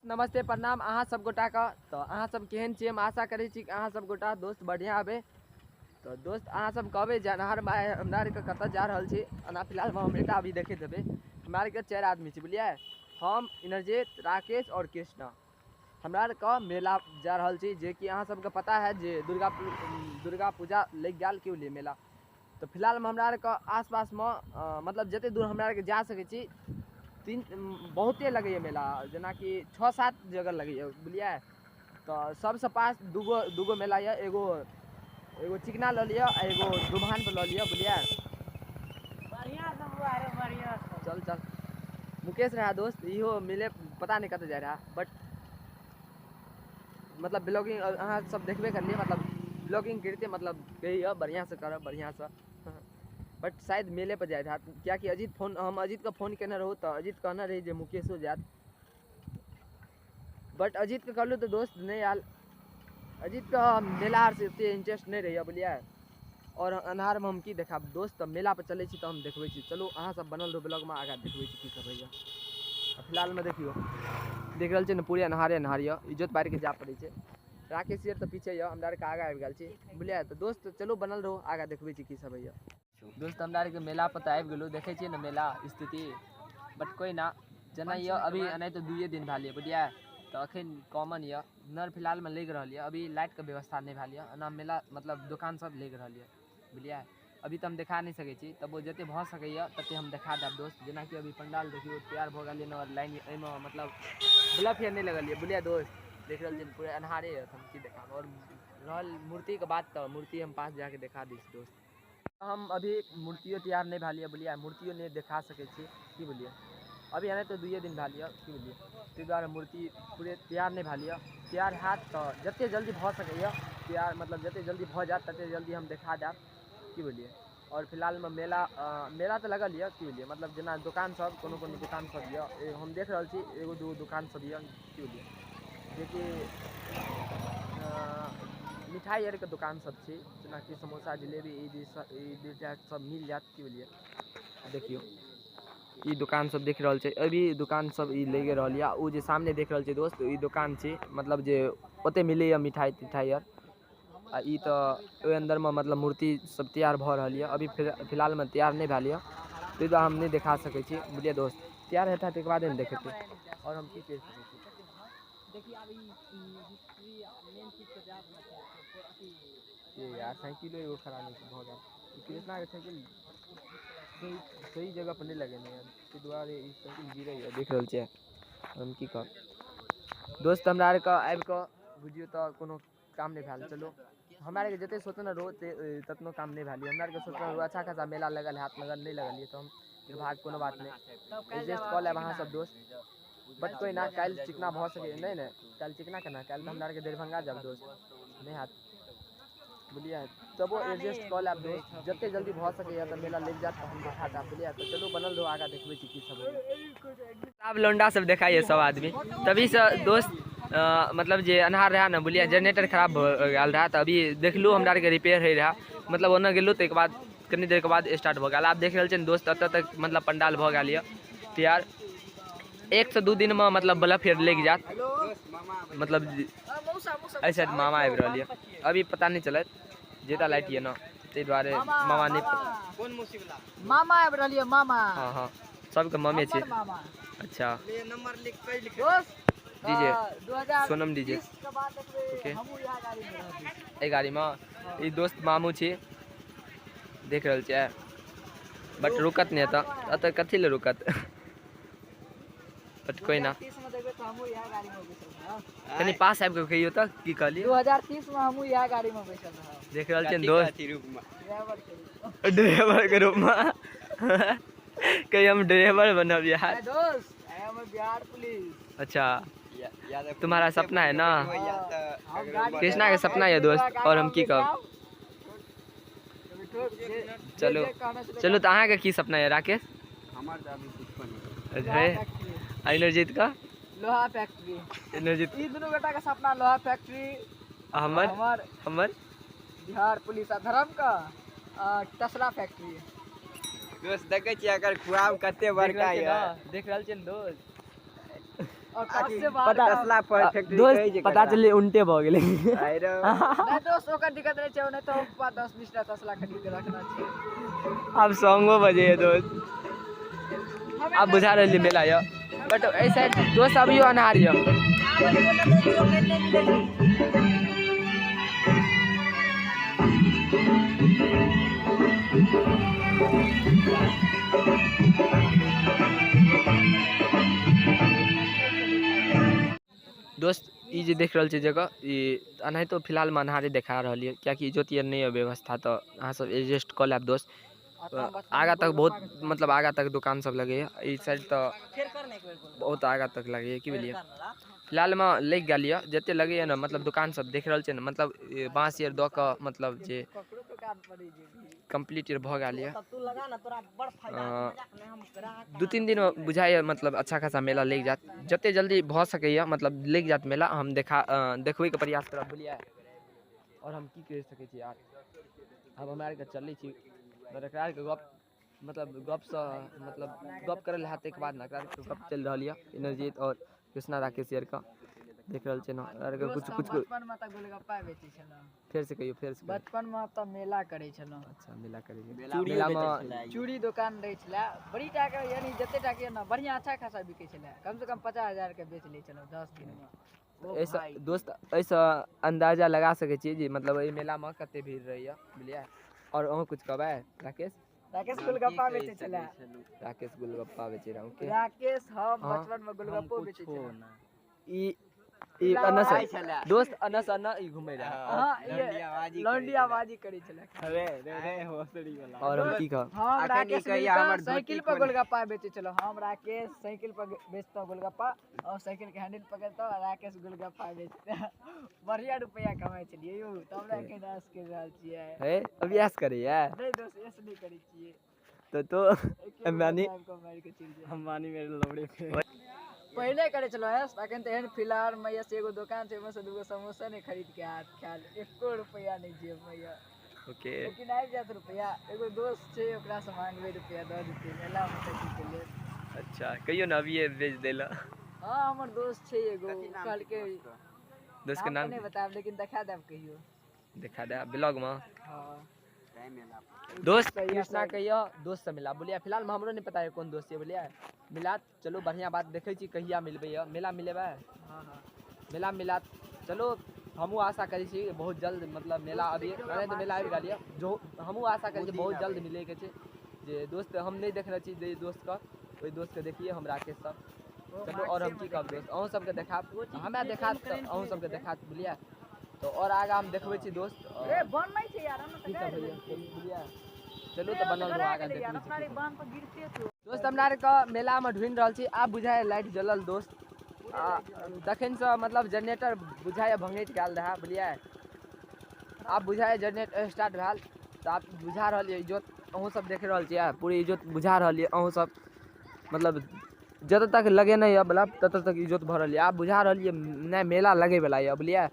नमस्ते प्रणाम अहाँ सब गोटा के। तो अहाँ सब केहन छी, हम आशा करै छी कि अहाँ सब गोटा दोस्त बढ़िया आबे। तो दोस्त अहाँ सब कहबै जे अन्हार में हमरा आरके कतऽ जा रहल छी। ओना फिलहाल हम एकटा अभी देखैत हेबै, हमरा आरके 4 आदमी छी, बुझलियै, हम, इन्द्रजीत, राकेश और कृष्णा। हमरा आरके मेला जा रहल छी, जे कि अहाँ सबके पता है जे दुर्गा पूजा लागि गेल की बुझलियै मेला। तो फिलहालमे हमरा आरके आसपासमे मतलब जते दूर हमरा आरके जा सकै छी, तीन बहुते लगैए मेला, जेनाकि 6-7 जगह लगैए, बुझलियै। तऽ सबसँ पास दूगो मेला यऽ, एगो चिकना लऽ लिअ आ एगो दुभान पर लऽ लिअ, बुझलियै। चल चल मुकेश रहा दोस्त, इहो मिले पता नहीं कतऽ जा रहा, बट मतलब ब्लॉगिंग अहाँ सब देखबे करलियै, मतलब ब्लॉगिंग करिते मतलब कहिए बढ़िआँ से करब बढ़िआँ से, बट शायद मेले पर जाइत हैत, कियाकि अजीत फोन, हम अजीतके फोन केने रहू तऽ अजीत कहने रही जे मुकेशो जायत, बट अजीतके कहलहुँ तऽ दोस्त नहि आयल। अजीतके मेला आरसँ ओतेक इंटरेस्ट नहि रहैए, बुझलियै। और अन्हारमे हम की देखायब दोस्त, तऽ मेला पर चलै छी तऽ हम देखबै छी। चलू अहाँ सब बनल रहू ब्लॉगमे, आगाँ देखबै छी की सब होइए। फिलहालमे देखियौ, देख रहल छियै ने पूरे अन्हारे अन्हार यऽ, इज्जत बारिके जाय पड़ै छै। राकेश यार तऽ पीछे यऽ, हमरा आरके आगाँ आबि गेल छी, बुझलियै। तऽ दोस्त चलू बनल रहू, आगाँ देखबै छी की सब होइए। दोस्त हमरा आरके मेला पर तऽ आबि गेलहुँ, देखै छियै ने मेला स्थिति, बट कोइ ना जेना यऽ अभी एनाहिते 2 दिन भेल यऽ, बुझलियै। तऽ अखन कॉमन यऽ, नर फिलहालमे लागि रहल यऽ, अभी लाइटके व्यवस्था नहि भेल यऽ। एना मेला मतलब दोकान सब लागि रहल यऽ, बुझलियै। अभी तऽ हम देखा नहि सकै छी, तबो जते भऽ सकैए तते हम देखा देब दोस्त। जेनाकि अभी पंडाल देखियौ तैयार भऽ गेल यऽ, और लाइन एहिमे मतलब बल्ब फेर नहि लगल यऽ, बुझलियै दोस्त। देख रहल छियै पूरा अन्हारे यऽ, तऽ हम की देखाब। और रहल मूर्तिके बात, तऽ मूर्ति हम पास जाके देखा दै छी दोस्त। हम अभी मूर्तियो तैयार नहि भेल यऽ, बुझलियै, मूर्तियो नहि देखा सकै छी, की बुझलियै। अभी एनाहिते 2 दिन भेल यऽ, की बुझलियै, ताहि दुआरे मूर्ति पूरे तैयार नहि भेल यऽ। तैयार हैत तऽ जते जल्दी भऽ सकैए तैयार, मतलब जते जल्दी भऽ जायत तते जल्दी हम देखा देब, की बुझलियै। और फिलहालमे मेला तऽ लगल यऽ, की बुझलियै, मतलब जेना दोकान सब, कोनो कोनो दोकान सब यऽ, हम देख रहल छी 1-2 दोकान सब यऽ, की बुझलियै, जेकि मिठाई आरके दोकान सब छै, जेनाकि समोसा, जिलेबी, ई दूटा सब मिल जायत, की बुझलियै। देखियौ ई दोकान सब देख रहल छै, अभी दोकान सब ई लागि रहल यऽ। ओ जे सामने देख रहल छै दोस्त, ई दोकान छै, मतलब जे ओते मिलैए मिठाई तिठाई आर। आ ई तऽ ओहि अन्दरमे मतलब मूर्ति सब तैयार भऽ रहल यऽ, अभी फिलहालमे तैयार नहि भेल यऽ, ताहि दुआरे हम नहि देखा सकै छी, बुझलियै दोस्त। तैयार हेतै ताहिके बादे ने देखेतै, आओर हम की कहि सकै छी। यार साइकिलो एगो खराब भऽ गेल, कृष्णाके साइकिल सही जगह पर नहि लगेने यऽ, ताहि दुआरे ई साइकिल गिरैए, देख रहल छियै। हम की कहब दोस्त, हमरा आरके आबि कऽ बुझियौ तऽ कोनो काम नहि भेल। चलू हमरा आरके जते सोचने रहू ततनो काम नहि भेल। हमरा आरके सोचने रहू अच्छा खासा मेला लगल हैत, मगर नहि लगल यऽ, तऽ हम निर्भाग, कोनो बात नहि, एडजस्ट कऽ लेब अहाँ सब दोस्त। बट कोइ ना, काल्हि चिकना भऽ सकैए, नहि नहि काल्हि चिकना केना, काल्हि तऽ हमरा आरके दरभंगा जायब दोस्त, नहि हैत, बुझलियै। तबो एडजस्ट कऽ लेब दोस्त, जते जल्दी भऽ सकैए तऽ मेला लागि जायत तऽ हम देखा देब, बुझलियै। तऽ चलू बनल रहू, आगाँ देखबै छी की सब होइए। आब लौंडा सब देखाइए सब आदमी, तभी से दोस्त मतलब जे अन्हार रहा ने, बुझलियै, जनरेटर खराब भऽ गेल रहा, तऽ अभी देखलहुँ हमरा आरके रिपेयर होइ रहा, मतलब ओन्ने गेलहुँ ताहिके बाद कनी देरके बाद स्टार्ट भऽ गेल। आब देख रहल छियै दोस्त, एतऽ तक मतलब पंडाल भऽ गेल यऽ तैयार। 1 से 2 दिनमे मतलब बल्ब फेर लागि जायत, मतलब एहि साइड मामा आबि रहल यऽ, अभी पता नहि चलत, जेता लाइट यऽ ने, ताहि दुआरे मामा नहि। मामा आबि रहल यऽ, मामा। हाँ हाँ, सबके मामे छै। अच्छा डीजे, सोनम डीजे, ओके। एहि गाड़ीमे ई दोस्त मामू छी, देख रहल छियै, बट रुकत नहि एतऽ, एतऽ कथी लए रुकत, बट कोइ ना। कनी पास आबि कऽ कहियौ तऽ की कहलियै। 2030 में हमहूँ इएह गाड़ी में बैसल रहब। देख रहल छियै दोस्त, ड्राइवर के रूपमे कहीं हम ड्राइवर बनब यार। दोस्त, I am Bihar police. अच्छा तुम्हारा सपना है ना, कृष्णा के सपना है दोस्त, और हम की कहब। चलो चलो, तऽ अहाँके की सपना है राकेश? अरे इंद्रजीत का लोहा फैक्ट्री। इंद्रजीत ई दुनू गोटा के सपना लोहा फैक्ट्री। हमर हमर बिहार पुलिस आ धर्म का तसला फैक्ट्री। दोस्त देखै छियै एकर खुआब कते बड़का यऽ, देख रहल छियै दोस्त। पता दोस्त पता चललै उल्टे भऽ गेलै। नहि दोस्त ओकर दिक्कत नहि छै, नहि तऽ हम 10-20 टा तसला खरीद के रखना छै। आब सॉन्गो बजैए दोस्त। आब बुझा रहल मेला यऽ, बट एहि साइड दोस्त अभियो अन्हार यऽ। दोस्त ई जे देख रहल छी जगह ई एनाहितो फिलहालमे अन्हारे देखा रहल यऽ, कियाकि इजोत आर नहि यऽ व्यवस्था, तऽ अहाँ सब एडजस्ट कऽ लेब दोस्त। आगाँ तक बहुत मतलब आगाँ तक दुकान सब लगैए, ई साइड तऽ बहुत आगाँ तक लगैए। की बुझलियै, फिलहालमे लागि गेल यऽ जते लगैए ने, मतलब दुकान सब देख रहल छियै ने, मतलब बाँस आर दऽ कऽ मतलब जे कम्प्लीट आर भऽ गेल यऽ। 2-3 दिन बुझाइए मतलब अच्छा खासा मेला लागि जायत, जते जल्दी भऽ सकैए मतलब लागि जायत मेला। हम देखबैके प्रयास करब, बुझलियै। आओर हम की कहि सकै छी यार, आब हमरा आरके चलै छी, एकरा आरके गप मतलब गपसँ मतलब गप करल हैत ताहिके बाद ने। एकरा आरके गप चलि रहल यऽ इंद्रजीत आओर कृष्णा राकेश आरके देख रहल छियै ने। एकरा आरके कुछ कुछ बचपनमे तऽ गोलगप्पा बेचै छलहुँ। फेर से कहियौ, फेर से। बचपनमे तऽ मेला करै छलहुँ। अच्छा मेला करै छलहुँ। मेलामे चूड़ी दोकान रहै छलै बड़ी टाके, यानी जते टाके ने बढ़िआँ अच्छा खासा बिकै छलै, कमसँ कम 50,000 के बेच लै छलहुँ 10 दिनमे। एहिसँ दोस्त एहिसँ अन्दाजा लगा सकै छियै जे मतलब एहि मेलामे कते भीड़ रहैए, बुझलियै। आओर अहूँ कुछ कहबै राकेश? राकेश गोलगप्पा बेचै छलै। राकेश गोलगप्पा बेचै रहै। ओके राकेश हम बचपनमे गोलगप्पो बेचै छलै। ई ई अनस दोस्त अनस अन ई घुमै रहै। हां लौंडियाबाजी करै छलै। अरे रे रे होसड़ी वाला। और हम की कहब, हम राकेश हमर साइकिल पर गोलगप्पा बेचै छलहुँ। हम राकेश साइकिल पर बेचतौ गोलगप्पा और साइकिल के हैंडल पकड़तौ आ राकेश गोलगप्पा बेचतै। बढ़िया रुपया कमाइ छलियै यौ, तब हमरा के डांस कर रहल छियै। हे अभ्यास करैया? नहि दोस्त ऐसे नहि करै छियै। तो अंबानी अंबानी मेरे लौड़े पे पहिले करै छलहुँ यस। अखन तऽ एहन फिलहालमे यस एगो दोकान छै, ओहिमे से 2 गो समोसा नहि खरीद के आयत खायल, 1 रुपैआ नहि जेबमे यऽ। ओके लेकिन आबि जायत रुपैआ। एगो दोस्त छै ओकरासँ मांगबै रुपैआ दऽ देतै मेलामे तऽ की के लेल। अच्छा कहियो ने अभिये बेच देला। हाँ हमर दोस्त छै एगो, कहलकै दोस्त के नाम नहि बतायब लेकिन देखा देब कहियो। देखा देब ब्लॉगमे। हाँ दोस्त कृष्णा कहियो दोस्त से मिला, बोलिए। फिलहाल में हमरो नहीं पता है कौन दोस्त है, बोलिए मिला। चलो बढ़िया बात, देखै छी कहिया मिलबै यऽ। मेला मिलेबै? हाँ हाँ मेला मिला। चलो हमहूँ आशा करै छी बहुत जल्द मतलब मेला अभी नहि तऽ मेला आबि गेल यऽ, जो हमहूँ आशा करै छी बहुत जल्द मिलैके छै। जे दोस्त हम नहि देखने छी जे दोस्तके, ओहि दोस्तके देखिए हम राकेश सब। चलो और हम की कहब दोस्त, अहूँ सबके देखाब, हमरा देखात तऽ अहूँ सबके देखात, बुझलियै। तो और आगाँ हम देखबै छी दोस्त। की सब होइए बुझलियै। चलू तऽ बनल रहू, आगाँ देखबै छी दोस्त। हमरा आरके मेलामे ढूँढि रहल छी, आब बुझाइए लाइट जलल दोस्त। तखनसँ मतलब जनरेटर बुझाइए भंगैत गेल रहए, बुझलियै। आब बुझाइए जनरेटर स्टार्ट भेल तऽ आब बुझा रहल यऽ इजोत। अहूँ सब देख रहल छियै पूरे इजोत बुझा रहल यऽ। अहूँ सब मतलब जतऽ तक लगेने यऽ बल्ब ततऽ तक इजोत भऽ रहल यऽ। आब बुझा रहल यऽ नहि मेला लगैवला यऽ, बुझलियै।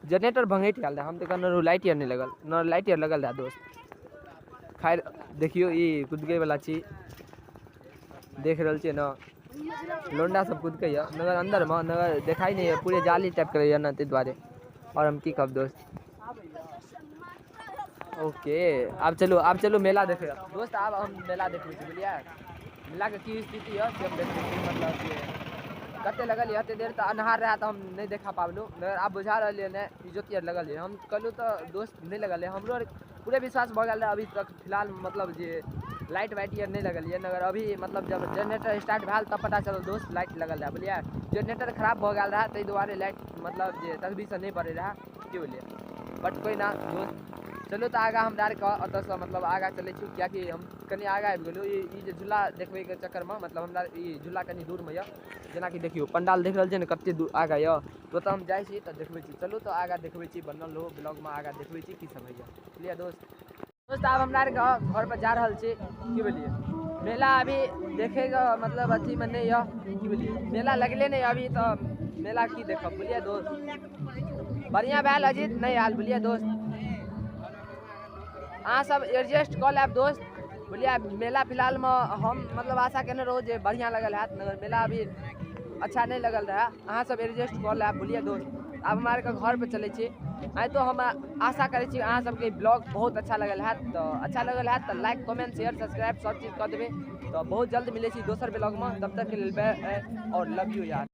जनरेटर भंगैत गेल रहए, हम तऽ कहने रहूँ लाइट आर नहि लगल, न लाइट आर लगल रहए दोस्त। खैर देखियौ ई कुदकैवला छी, देख रहल छियै ने लोंडा सब कुदकैए मगर अन्दरमे मगर देखाइ नहि यऽ, पूरे जाली टाइपके रहैए ने, ताहि दुआरे। आओर हम की कहब दोस्त। ओके आब चलू, आब चलू मेला देखै दोस्त। आब हम मेला देखबै छी, बुझलियै। मेलाके की स्थिति यऽ से हम देखबै छी। मतलब जे कते लगल यऽ, एते देर तऽ अन्हार रहए तऽ हम नहि देखा पाबलहुँ, मगर आब बुझा रहल यऽ नहि इजोत आर लगल यऽ। हम कहलहुँ तऽ दोस्त नहि लगल यऽ, हमरो आर पूरे विश्वास भऽ गेल रहए अभी तक फिलहाल मतलब जे लाइट वाइट आर नहि लगल यऽ। मगर अभी मतलब जब जनरेटर स्टार्ट भेल तब पता चलल दोस्त लाइट लगल रहए, बुझलियै। जनरेटर खराब भऽ गेल रहए ताहि दुआरे लाइट मतलब जे तकबीसँ नहि पड़ै रहए, की बुझलियै। बट कोइ ना दोस्त, चलू तऽ आगाँ हमरा आरके ओतऽसँ मतलब आगाँ चलै छी, कियाकि हम कनि आगाँ आबि गेलहुँ। ई जे झूला देखबैके चक्करमे मतलब हमरा ई झूला कनि दूरमे यऽ, जेनाकि देखियौ पंडाल देख रहल छियै ने कते दूर आगाँ यऽ, तऽ ओतऽ हम जाइ छी तऽ देखबै छी। चलू तऽ आगाँ देखबै छी, बनल रहू ब्लॉगमे, आगाँ देखबै छी की सब होइए, बुझलियै दोस्त। दोस्त आब हमरा आरके घर पर जा रहल छी, की बुझलियै। मेला अभी देखैके मतलब अथीमे नहि यऽ, की बुझलियै। मेला लगले नहि अभी, तऽ मेला की देखब, बुझलियै दोस्त। बढ़िआँ भेल अजीत नहि आयल, बुझलियै दोस्त। अहाँ सब एडजस्ट कऽ लेब दोस्त, बुझलियै। मेला फिलहालमे हम मतलब आशा केने रहूँ जे बढ़िआँ लगल हैत, मगर मेला अभी अच्छा नहि लगल रहए। अहाँ सब एडजस्ट कऽ लेब, बुझलियै दोस्त? आब हमरा आरके घर पर चलै छी। आइ तो हम आशा करै छी अहाँ सबके ब्लॉग बहुत अच्छा लगल हैत। तऽ अच्छा लगल हैत तऽ लाइक, कमेंट, शेयर, सब्सक्राइब सब चीज कऽ देबै। तऽ बहुत जल्द मिलै छी दोसर ब्लॉगमे, तब तकके लेल बाय और लव यू यार।